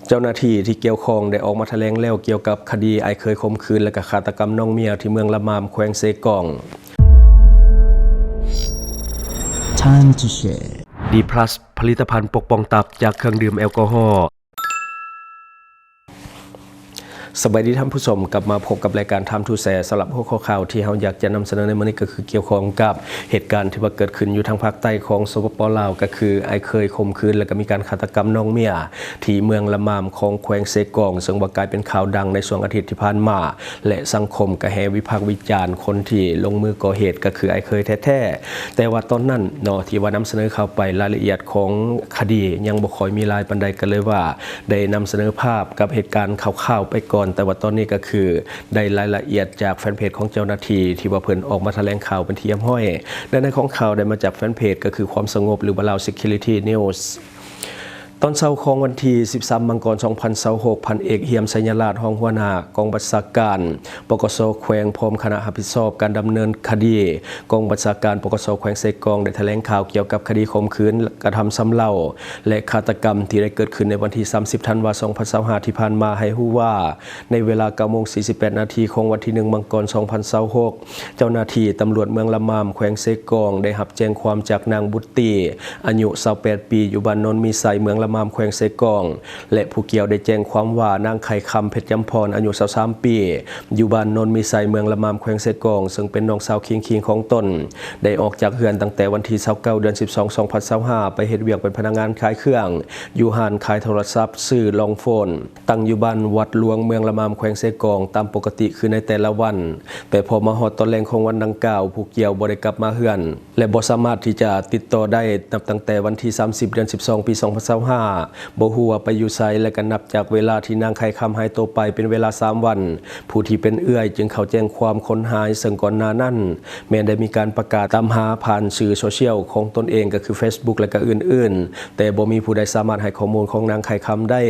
ເຈົ້າໜ້າທີ່ທີ່ກ່ຽວຂ້ອງໄດ້ອອກມາຖະແຫຼງແລ້ວ ກ່ຽວກັບຄະດີອ້າຍເຂີຍຂົ່ມຂືນ ແລະ ກະຄາດຕະກຳນ້ອງເມຍ ທີ່ເມືອງລະມາມ ແຂວງເຊກອງ. Time to Share ດີພລັສ ຜະລິດຕະພັນປົກປ້ອງຕັບຈາກເຄື່ອງດື່ມແອລກໍຮໍ. ສະບາຍດີທ່ານຜູ້ຊົມ, ກັບມາພົບກັບລາຍການ Time to Share. ສຳລັບຫົວຂໍ້ຂ່າວທີ່ເຮົາຢາກຈະນຳສະເໜີໃນມື້ນີ້ ກໍຄືກ່ຽວຂ້ອງກັບເຫດການທີ່ວ່າເກີດຂຶ້ນຢູ່ທາງພາກໃຕ້ຂອງ ສປປ ລາວ ກໍຄືອ້າຍເຂີຍຂົ່ມຂືນ ແລະ ກໍມີການຄາດຕະກຳນ້ອງເມຍ ທີ່ເມືອງລະມາມ ຂອງແຂວງເຊກອງ, ເຊິ່ງວ່າກາຍເປັນຂ່າວດັງໃນຊ່ວງອາທິດທີ່ຜ່ານມາ ແລະ ສັງຄົມກໍແຫ່ວິພາກວິຈານຄົນທີ່ລົງມືກໍ່ເຫດ ກໍຄືອ້າຍເຂີຍແທ້ໆ. ແຕ່ວ່າຕອນນັ້ນເນາະ ທີ່ວ່ານຳສະເໜີຂ່າວໄປ, ລາຍລະອຽດຂອງຄະດີຍັງບໍ່ຄ່ອຍມີຫຼາຍປານໃດ, ກໍເລີຍວ່າໄດ້ນຳສະເໜີພາບກັບເຫດການຄ່າວໆໄປກ່ອນ. ແຕ່ວ່າຕອນນີ້ກໍຄືໄດ້ລາຍລະອຽດຈາກແຟນເພຈຂອງເຈົ້າໜ້າທີ່ ທີ່ວ່າເພິ່ນອອກມາຖະແຫຼງຂ່າວເປັນທີ່ຮຽບຮ້ອຍ. ແລະ ໃນຂອງຂ່າວໄດ້ມາຈາກແຟນເພຈ ກໍຄືຄວາມສະຫງົບ ຫຼືວ່າ Lao Security News. ຕອນເຊົ້າຂອງວັນທີສິບສາມ ມັງກອນ ສອງພັນຊາວຫົກ, ພັນເອກ ຫຽມ ໄຊຍະລາດ ຮອງຫົວໜ້າກອງບັນຊາການ ປກສ ແຂວງ ພ້ອມຄະນະຮັບຜິດຊອບການດຳເນີນຄະດີກອງບັນຊາການ ປກສ ແຂວງເຊກອງ ໄດ້ຖະແຫຼງຂ່າວກ່ຽວກັບຄະດີຂົ່ມຂືນ, ກະທຳຊຳເລົາ ແລະ ຄາດຕະກຳທີ່ໄດ້ເກີດຂຶ້ນໃນວັນທີສາມສິບ ທັນວາ ສອງພັນຊາວຫ້າ ທີ່ຜ່ານມາ ໃຫ້ຮູ້ວ່າ ໃນເວລາເກົ້າໂມງສີ່ສິບແປດນາທີຂອງວັນທີໜຶ່ງ ມັງກອນ ສອງພັນຊາວຫົກ, ເຈົ້າໜ້າທີ່ຕຳຫຼວດເມືອງລະມາມ ແຂວງເຊກອງ ໄດ້ຮັບແຈ້ງຄວາມຈາກນາງບຸດຕີ ອາຍຸຊາວແປດປີ ຢູ່ບ້ານໂນນມີໄຊ ເມືອງລະມາມ ແຂວງເຊກອງ ແລະ ຜູ້ກ່ຽວໄດ້ແຈ້ງຄວາມວ່າ ນາງໄຂ່ຄຳ ເພັດຈຳພອນ ອາຍຸຊາວສາມປີ ຢູ່ບ້ານໂນນມີໄຊ ເມືອງລະມາມ ແຂວງເຊກອງ ເຊິ່ງເປັນນ້ອງສາວຄີງໆຂອງຕົນ ໄດ້ອອກຈາກເຮືອນຕັ້ງແຕ່ວັນທີຊາວເກົ້າ ເດືອນສິບສອງ ສອງພັນຊາວຫ້າ ໄປເຮັດວຽກເປັນພະນັກງານຂາຍເຄື່ອງ ຢູ່ຮ້ານຂາຍໂທລະສັບ ຊື່ລອງໂຟນ ຕັ້ງຢູ່ບ້ານວັດຫຼວງ ເມືອງລະມາມ ແຂວງເຊກອງ ຕາມປົກກະຕິຄືໃນແຕ່ລະວັນ. ແຕ່ພໍມາຮອດຕອນແລງຂອງວັນດັ່ງກ່າວ, ຜູ້ກ່ຽວບໍ່ໄດ້ກັບມາເຮືອນ ແລະ ບໍ່ສາມາດທີ່ຈະຕິດຕໍ່ໄດ້ ນັບຕັ້ງແຕ່ວັນທີສາມສິບ ເດືອນສິບສອງ ປີສອງພັນຊາວຫ້າ ບໍ່ຮູ້ວ່າໄປຢູ່ໃສ ແລະ ກໍນັບຈາກເວລາທີ່ນາງໄຂ່ຄຳຫາຍຕົວໄປເປັນເວລາສາມວັນ, ຜູ້ທີ່ເປັນເອື້ອຍຈຶ່ງເຂົ້າແຈ້ງຄວາມຄົນຫາຍ, ເຊິ່ງກ່ອນໜ້ານັ້ນແມ່ນໄດ້ມີການປະກາດຕາມຫາຜ່ານສື່ໂຊຊຽວຂອງຕົນເອງ ກໍຄື Facebook ແລະ ກໍອື່ນໆ, ແຕ່ບໍ່ມີຜູ້ໃດສາມາດໃຫ້ຂໍ້ມູນຂອງນາງໄຂ່ຄຳໄດ້.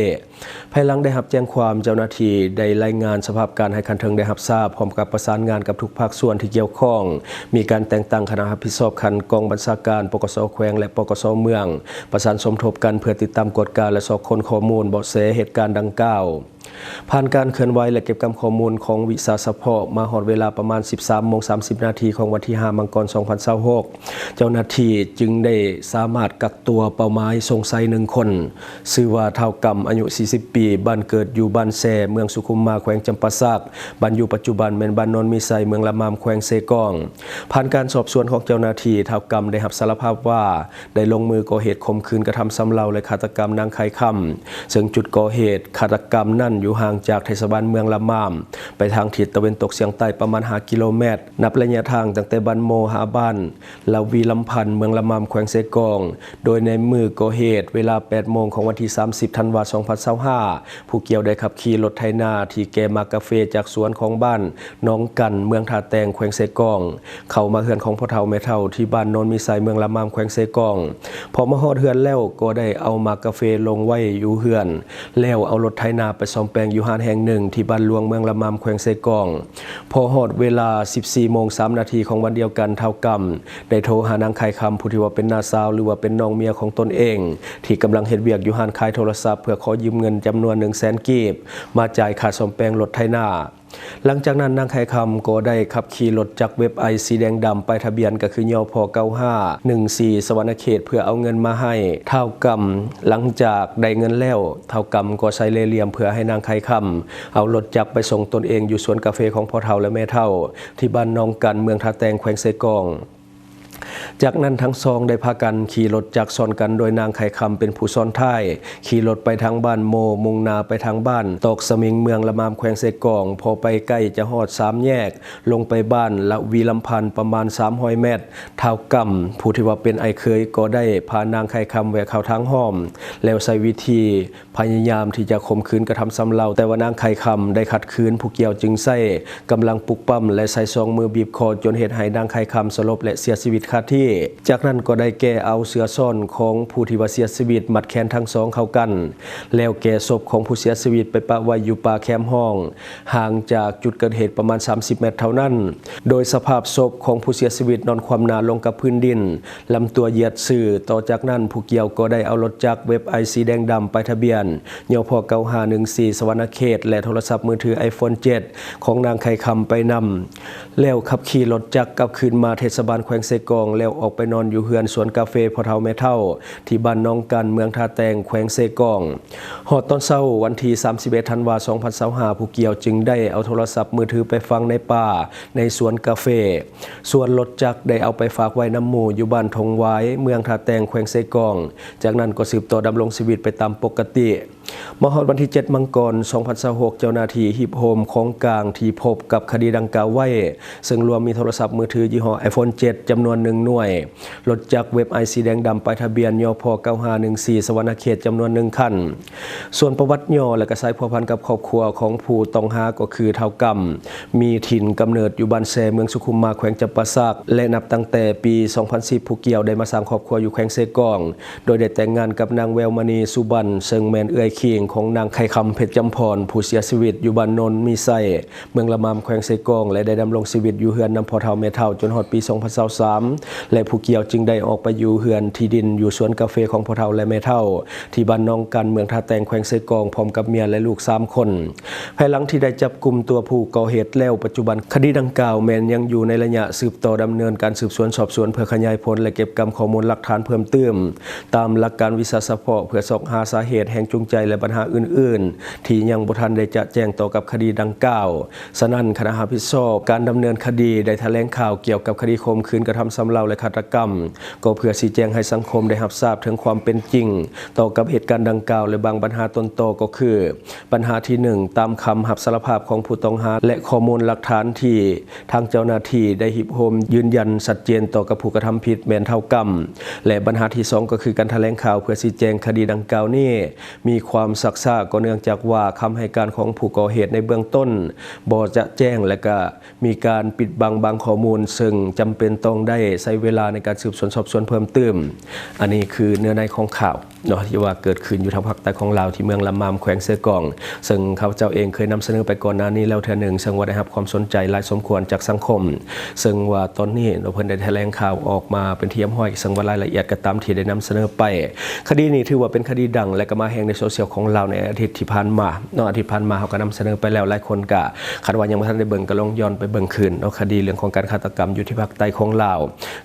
ພາຍຫຼັງໄດ້ຮັບແຈ້ງຄວາມ, ເຈົ້າໜ້າທີ່ໄດ້ລາຍງານສະພາບການໃຫ້ຂັ້ນເທິງໄດ້ຮັບຊາບ, ພ້ອມກັບປະສານງານກັບທຸກພາກສ່ວນທີ່ກ່ຽວຂ້ອງ, ມີການແຕ່ງຕັ້ງຄະນະຮັບຜິດຊອບຂັ້ນກອງບັນຊາການ ປກສ ແຂວງ ແລະ ປກສ ເມືອງ, ປະສານສົມທົບກັນເພື່ອຕິດຕາມກວດກາ ແລະ ຊອກຄົ້ນຂໍ້ມູນເບາະແສເຫດການດັ່ງກ່າວ. ຜ່ານການເຄື່ອນໄຫວ ແລະ ເກັບກຳຂໍ້ມູນຂອງວິຊາສະເພາະ, ມາຮອດເວລາປະມານສິບສາມໂມງສາມສິບນາທີຂອງວັນທີຫ້າ ມັງກອນ ສອງພັນຊາວຫົກ, ເຈົ້າໜ້າທີ່ຈຶ່ງໄດ້ສາມາດກັກຕົວເປົ້າໝາຍສົງໄສໜຶ່ງຄົນ, ຊື່ວ່າ ທ້າວກຳ ອາຍຸສີ່ສິບປີ, ບ້ານເກີດຢູ່ບ້ານແຊ ເມືອງສຸຂຸມມາ ແຂວງຈຳປາສັກ, ບ້ານຢູ່ປັດຈຸບັນແມ່ນບ້ານໂນນມີໄຊ ເມືອງລະມາມ ແຂວງເຊກອງ. ຜ່ານການສອບສວນຂອງເຈົ້າໜ້າທີ່, ທ້າວກຳໄດ້ຮັບສາລະພາບວ່າ ໄດ້ລົງມືກໍ່ເຫດຂົ່ມຂືນ, ກະທຳຊຳເລົາ ແລະ ຄາດຕະກຳນາງໄຂ່ຄຳ, ເຊິ່ງຈຸດກໍ່ເຫດຄາດຕະກຳນັ້ນຢູ່ຫ່າງຈາກເທດສະບານເມືອງລະມາມ ໄປທາງທິດຕາເວັນຕົກສຽງໃຕ້ປະມານຫ້າກິໂລແມັດ, ນັບໄລຍະທາງຕັ້ງແຕ່ບ້ານໂມຫາບ້ານ ລະວີລຳພັນ ເມືອງລະມາມ ແຂວງເຊກອງ, ໂດຍໃນມື້ກໍ່ເຫດ ເວລາແປດໂມງຂອງວັນທີສາມສິບ ທັນວາ ສອງພັນຊາວຫ້າ ຜູ້ກ່ຽວໄດ້ຂັບຂີ່ລົດໄຖນາທີ່ແກ່ໝາກກາເຟຈາກສວນຂອງບ້ານໜອງກັນ ເມືອງທ່າແຕງ ແຂວງເຊກອງ, ເຂົ້າມາເຮືອນຂອງພໍ່ເຖົ້າແມ່ເຖົ້າທີ່ບ້ານໂນນມີໄຊ ເມືອງລະມາມ ແຂວງເຊກອງ. ພໍມາຮອດເຮືອນແລ້ວກໍໄດ້ເອົາໝາກກາເຟລົງໄວ້ຢູ່ເຮືອນ, ແລ້ວເອົາລົດໄຖນາໄປສ້ອມແປງຢູ່ຮ້ານແຫ່ງໜຶ່ງທີ່ບ້ານຫຼວງ ເມືອງລະມາມ ແຂວງເຊກອງ. ພໍຮອດເວລາສິບສີ່ໂມງສາມນາທີຂອງວັນດຽວກັນ, ທ້າວກຳໄດ້ໂທຫານາງໄຂ່ຄຳ ຜູ້ທີ່ວ່າເປັນນ້າສາວ ຫຼືວ່າເປັນນ້ອງເມຍຂອງຕົນເອງ ທີ່ກຳລັງເຮັດວຽກຢູ່ຮ້ານຂາຍໂທລະສັບ ເພື່ອຂໍຢືມເງິນຈຳນວນໜຶ່ງແສນກີບ ມາຈ່າຍຄ່າສ້ອມແປງລົດໄຖນາ. ຫຼັງຈາກນັ້ນ, ນາງໄຂ່ຄຳກໍໄດ້ຂັບຂີ່ລົດຈັກເວັບໄອສີແດງດຳ ປ້າຍທະບຽນກໍຄື ຍພ ເກົ້າຫ້າໜຶ່ງສີ່ ສະຫວັນນະເຂດ ເພື່ອເອົາເງິນມາໃຫ້ທ້າວກຳ. ຫຼັງຈາກໄດ້ເງິນແລ້ວ, ທ້າວກຳກໍໃສ່ເລ່ຫຼ່ຽມເພື່ອໃຫ້ນາງໄຂ່ຄຳເອົາລົດຈັກໄປສົ່ງຕົນເອງຢູ່ສວນກາເຟຂອງພໍ່ເຖົ້າ ແລະ ແມ່ເຖົ້າ ທີ່ບ້ານໜອງກັນ ເມືອງທ່າແຕງ ແຂວງເຊກອງ. ຈາກນັ້ນທັງສອງໄດ້ພາກັນຂີ່ລົດຈັກຊ້ອນກັນ ໂດຍນາງໄຂ່ຄຳເປັນຜູ້ຊ້ອນທ້າຍ, ຂີ່ລົດໄປທາງບ້ານໂມ, ມຸ່ງໜ້າໄປທາງບ້ານຕອກສະໝິງ ເມືອງລະມາມ ແຂວງເຊກອງ. ພໍໄປໃກ້ຈະຮອດສາມແຍກ ລົງໄປບ້ານລະວີລຳພັນປະມານສາມຮ້ອຍແມັດ, ທ້າວກຳ ຜູ້ທີ່ວ່າເປັນອ້າຍເຂີຍ ກໍໄດ້ພານາງໄຂ່ຄຳແວ່ເຂົ້າທາງອ້ອມ ແລ້ວໃຊ້ວິທີ ພະຍາຍາມທີ່ຈະຂົ່ມຂືນກະທຳຊຳເລົາ, ແຕ່ວ່ານາງໄຂ່ຄຳໄດ້ຂັດຂືນ, ຜູ້ກ່ຽວຈຶ່ງໃຊ້ກຳລັງປຸກປ້ຳ ແລະ ໃຊ້ສອງມືບີບຄໍ ຈົນເຮັດໃຫ້ນາງໄຂ່ຄຳສະຫຼົບ ແລະ ເສຍຊີວິດຄາ າທີ່ ຈາກນັ້ນກໍໄດ້ແກ່ເອົາເສື້ອຊ້ອນຂອງຜູ້ທີ່ວ່າເສຍຊີວິດ ມັດແຂນທັງສອງເຂົ້າກັນ ແລ້ວແກ່ສົບຂອງຜູ້ເສຍຊີວິດໄປປະໄວ້ຢູ່ປ່າແຄມຮ້ອງ ຫ່າງຈາກຈຸດເກີດເຫດປະມານສາມສິບແມັດເທົ່ານັ້ນ. ໂດຍສະພາບສົບຂອງຜູ້ເສຍຊີວິດນອນຄວ່ຳໜ້າລົງກັບພື້ນດິນ, ລຳຕົວຢຽດຊື່. ຕໍ່ຈາກນັ້ນຜູ້ກ່ຽວກໍໄດ້ເອົາລົດຈັກເວັບໄອສີແດງດຳ ປ້າຍທະບຽນ ຍພ ເກົ້າຫ້າໜຶ່ງສີ່ ສະຫວັນນະເຂດ ແລະ ໂທລະສັບມືຖືໄອໂຟນເຈັດ ຂອງນາງໄຂ່ຄຳໄປນຳ. ແລ້ວຂັບຂີ່ລົດຈັກກັບຄືນມາເທດສະບານແຂວງເຊກອງ ແລ້ວອອກໄປນອນຢູ່ເຮືອນສວນກາເຟພໍ່ເຖົ້າແມ່ເຖົ້າ ທີ່ບ້ານໜອງກັນ ເມືອງທ່າແຕງ ແຂວງເຊກອງ. ຮອດຕອນເຊົ້າວັນທີສາມສິບເອັດ ທັນວາ ສອງພັນຊາວຫ້າ ຜູ້ກ່ຽວຈຶ່ງໄດ້ເອົາໂທລະສັບມືຖືໄປຝັງໃນປ່າໃນສວນກາເຟ, ສ່ວນລົດຈັກໄດ້ເອົາໄປຝາກໄວ້ນຳໝູ່ຢູ່ບ້ານທົ່ງຫວາຍ ເມືອງທ່າແຕງ ແຂວງເຊກອງ. ຈາກນັ້ນກໍສືບຕໍ່ດຳລົງຊີວິດໄປຕາມປົກກະຕິ. ມາຮອດວັນທີເຈັດ ມັງກອນ ສອງພັນຊາວຫົກ ເຈົ້າໜ້າທີ່ຮີບໂຮມຂອງກາງທີ່ພົບກັບຄະດີດັ່ງກ່າວໄວ້, ເຊິ່ງລວມມີໂທລະສັບມືຖືຍີ່ຫໍ້ໄອໂຟນເຈັດ ຈຳນວນໜຶ່ງໜ່ວຍ, ລົດຈັກເວັບໄອສີແດງດຳ ປ້າຍທະບຽນ ຍພ ເກົ້າຫ້າໜຶ່ງສີ່ ສະຫວັນນະເຂດ ຈຳນວນໜຶ່ງຄັນ. ສ່ວນປະຫວັດຫຍໍ້ ແລະ ກະສາຍພົວພັນກັບຄອບຄົວຂອງຜູ້ຕ້ອງຫາກໍຄື ທ້າວກຳ ມີຖິ່ນກຳເນີດຢູ່ບ້ານແຊ ເມືອງສຸຂຸມມາ ແຂວງຈຳປາສັກ ແລະ ນັບຕັ້ງແຕ່ປີສອງພັນສິບ ຜູ້ກ່ຽວໄດ້ມາສ້າງຄອບຄົວຢູ່ແຂວງເຊກອງ ໂດຍໄດ້ແຕ່ງງານກັບນາງແວວມະນີ ສຸບັນ ເຊິ່ງແມ່ນເອື້ອຍຄີງຂອງນາງໄຂ່ຄຳ ເພັດຈຳພອນ ຜູ້ເສຍຊີວິດຢູ່ບ້ານໂນນມີໄຊ ເມືອງລະມາມ ແຂວງເຊກອງ ແລະ ໄດ້ດຳລົງຊີວິດຢູ່ເຮືອນນຳພໍ່ເຖົ້າແມ່ເຖົ້າຈົນຮອດປີສອງພັນຊາວສາມ ແລະ ຜູ້ກ່ຽວຈຶ່ງໄດ້ອອກໄປຢູ່ເຮືອນທີ່ດິນຢູ່ສວນກາເຟຂອງພໍ່ເຖົ້າ ແລະ ແມ່ເຖົ້າ ທີ່ບ້ານໜອງກັນ ເມືອງທ່າແຕງ ແຂວງເຊກອງ ພ້ອມກັບເມຍ ແລະ ລູກສາມຄົນ. ພາຍຫຼັງທີ່ໄດ້ຈັບກຸມຕົວຜູ້ກໍ່ເຫດແລ້ວ, ປັດຈຸບັນຄະດີດັ່ງກ່າວແມ່ນຍັງຢູ່ໃນໄລຍະສືບຕໍ່ດຳເນີນການສືບສວນສອບສວນ ເພື່ອຂະຫຍາຍຜົນ ແລະ ເກັບກຳຂໍ້ມູນຫຼັກຖານເພີ່ມຕື່ມ ຕາມຫຼັກການວິຊາສະເພາະ ເພື່ອຊອກຫາສາເຫດ, ແຮງຈູງໃຈ ແລະ ບັນຫາອື່ນໆ ທີ່ຍັງບໍ່ທັນໄດ້ຈະແຈ້ງຕໍ່ກັບຄະດີດັ່ງກ່າວ. ສະນັ້ນ, ຄະນະຮັບຜິດຊອບການດຳເນີນຄະດີໄດ້ຖະແຫຼງຂ່າວກ່ຽວກັບຄະດີຂົ່ມຂືນ, ກະທຳຊຳເລົາ ແລະ ຄາດຕະກຳ ກໍເພື່ອຊີ້ແຈງໃຫ້ສັງຄົມໄດ້ຮັບຊາບເຖິງຄວາມເປັນຈິງຕໍ່ກັບເຫດການດັ່ງກ່າວ ແລະ ບາງບັນຫາຕົ້ນຕໍກໍຄື ບັນຫາທີໜຶ່ງ, ຕາມຄຳຮັບສາລະພາບຂອງຜູ້ຕ້ອງຫາ ແລະ ຂໍ້ມູນຫຼັກຖານທີ່ທາງເຈົ້າໜ້າທີ່ໄດ້ຮີບໂຮມຢືນຢັນຊັດເຈນຕໍ່ກັບຜູ້ກະທຳຜິດແມ່ນທ້າວກຳ ແລະ ບັນຫາທີສອງ ກໍຄືການຖະແຫຼງຂ່າວເພື່ອຊີ້ແຈງຄະດີດັ່ງກ່າວນີ້ ມີຄວາມຊັກຊ້າ ກໍເນື່ອງຈາກວ່າຄຳໃຫ້ການຂອງຜູ້ກໍ່ເຫດໃນເບື້ອງຕົ້ນບໍ່ຈະແຈ້ງ ແລະ ກະມີການປິດບັງບາງຂໍ້ມູນ, ເຊິ່ງຈຳເປັນຕ້ອງໄດ້ໃຊ້ເວລາໃນການສືບສວນສອບສວນເພີ່ມຕື່ມ. ອັນນີ້ຄືເນື້ອໃນຂອງຂ່າວເນາະ ທີ່ວ່າເກີດຂຶ້ນຢູ່ທາງພາກໃຕ້ຂອງລາວ ທີ່ເມືອງລະມາມ ແຂວງເຊກອງ, ເຊິ່ງຂ້າພະເຈົ້າເອງເຄີຍນຳສະເໜີໄປກ່ອນໜ້ານີ້ແລ້ວເທື່ອໜຶ່ງ, ເຊິ່ງວ່າໄດ້ຮັບຄວາມສົນໃຈຫຼາຍສົມຄວນຈາກສັງຄົມ. ເຊິ່ງວ່າຕອນນີ້ເນາະ ເພິ່ນໄດ້ຖະແຫຼງຂ່າວອອກມາເປັນທີ່ຮຽບຮ້ອຍ, ເຊິ່ງວ່າລາຍລະອຽດກໍຕາມທີ່ໄດ້ນຳສະເໜີໄປ. ຄະດີນີ້ຖືວ່າເປັນຄະດີດັງ ແລະ ກໍມາແຮງໃນໂຊຊຽວຂອງລາວໃນອາທິດທີ່ຜ່ານມາເນາະ. ອາທິດຜ່ານມາເຮົາກໍນຳສະເໜີໄປແລ້ວ, ຫຼາຍຄົນກໍ ຄັນວ່າຍັງບໍ່ທັນໄດ້ເບິ່ງ ກໍລອງຍ້ອນໄປເບິ່ງຄືນເນາະ. ຄະດີເລື່ອງຂອງການຄາດຕະກຳຢູ່ທີ່ພາກໃຕ້ຂອງລາວ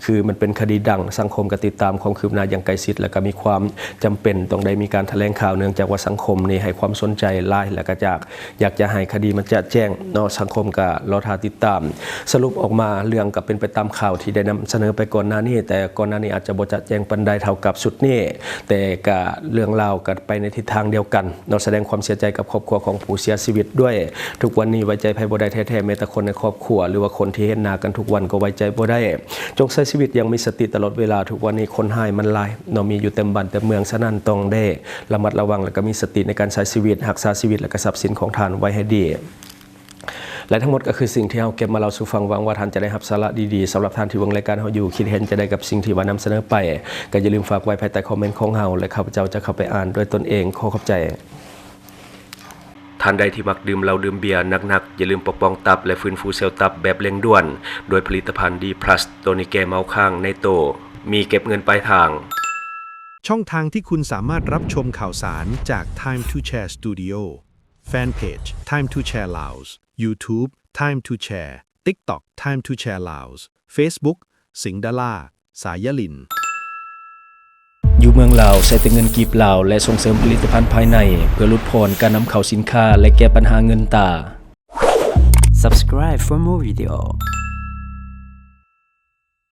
ຄືມັນເປັນຄະດີດັງ, ສັງຄົມກໍຕິດຕາມຄວາມຄືບໜ້າຢ່າງໃກ້ຊິດ ແລະ ກໍມີຄວາມຈຳເປັນຕ້ອງໄດ້ມີການຖະແຫຼງຂ່າວ, ເນື່ອງຈາກວ່າສັງຄົມນີ້ໃຫ້ຄວາມສົນໃຈຫຼາຍ ແລະ ກໍຈາກ ຢາກຈະໃຫ້ຄະດີມັນຈະແຈ້ງເນາະ, ສັງຄົມກໍລໍຖ້າຕິດຕາມ. ສະຫຼຸບອອກມາ ເລື່ອງກໍເປັນໄປຕາມຂ່າວທີ່ໄດ້ນຳສະເໜີໄປກ່ອນໜ້ານີ້, ແຕ່ກ່ອນໜ້ານີ້ອາດຈະບໍ່ຈະແຈ້ງປານໃດເທົ່າກັບຊຸດນີ້, ແຕ່ກໍເລື່ອງລາວກໍໄປໃນທິດທາງດຽວກັນເນາະ. ສະແດງຄວາມເສຍໃຈກັບຄອບຄົວຂອງຜູ້ເສຍຊີວິດດ້ວຍ. ທຸກວັນນີ້ໄວ້ໃຈໃຜບໍ່ໄດ້ແທ້ໆ, ແມ້ແຕ່ຄົນໃນຄອບຄົວ ຫຼືວ່າຄົນທີ່ເຫັນໜ້າກັນທຸກວັນກໍໄວ້ໃຈບໍ່ໄດ້. ຈົ່ງໃຊ້ຊີວິດຢ່າງມີສະຕິຕະຫຼອດເວລາ. ທຸກວັນນີ້ຄົນຮ້າຍມັນຫຼາຍເນາະ, ມີຢູ່ເຕັມບ້ານເຕັມເມືອງ, ສະນັ້ນຕ້ອງໄດ້ ລະມັດລະວັງ ແລະ ກໍມີສະຕິໃນການໃຊ້ຊີວິດ, ຮັກສາຊີວິດ ແລະ ກໍຊັບສິນຂອງທ່ານໄວ້ໃຫ້ດີ. ແລະ ທັງໝົດກໍຄືສິ່ງທີ່ເຮົາເກັບມາເລົ່າສູ່ຟັງ, ຫວັງວ່າທ່ານຈະໄດ້ຮັບສາລະດີໆ. ສຳລັບທ່ານທີ່ເບິ່ງລາຍການເຮົາຢູ່, ຄິດເຫັນຈັ່ງໃດກັບສິ່ງທີ່ວ່ານຳສະເໜີໄປ, ກໍຢ່າລືມຝາກໄວ້ພາຍໃຕ້ຄອມເມັນຂອງເຮົາ ແລະ ຂ້າພະເຈົ້າຈະເຂົ້າໄປອ່ານດ້ວຍຕົນເອງ. ຂໍຂອບໃຈ. ທ່ານໃດທີ່ມັກດື່ມເຫຼົ້າດື່ມເບຍໜັກໆ, ຢ່າລືມປົກປ້ອງຕັບ ແລະ ຟື້ນຟູເຊວຕັບແບບເລັ່ງດ່ວນ ດ້ວຍຜະລິດຕະພັນ D plus ໂຕນີ້ແກ້ເມົາຄ້າງໃນໂຕ, ມີເກັບເງິນປາຍທາງ. ช่องทางที่คุณสามารถรับชมข่าวสารจาก Time to Share Studio Fanpage Time to Share Laos YouTube Time to Share TikTok Time to Share Laos Facebook สิงห์ดาล่า สายยะลิน ຢູ່ເມືອງລາວ ໃຊ້ແຕ່ເງິນກີບລາວ ແລະ ສົ່ງເສີມຜະລິດຕະພັນພາຍໃນ ເພື່ອຫຼຸດຜ່ອນການນຳເຂົ້າສິນຄ້າ ແລະ ແກ້ບັນຫາເງິນຕາ. Subscribe for more video.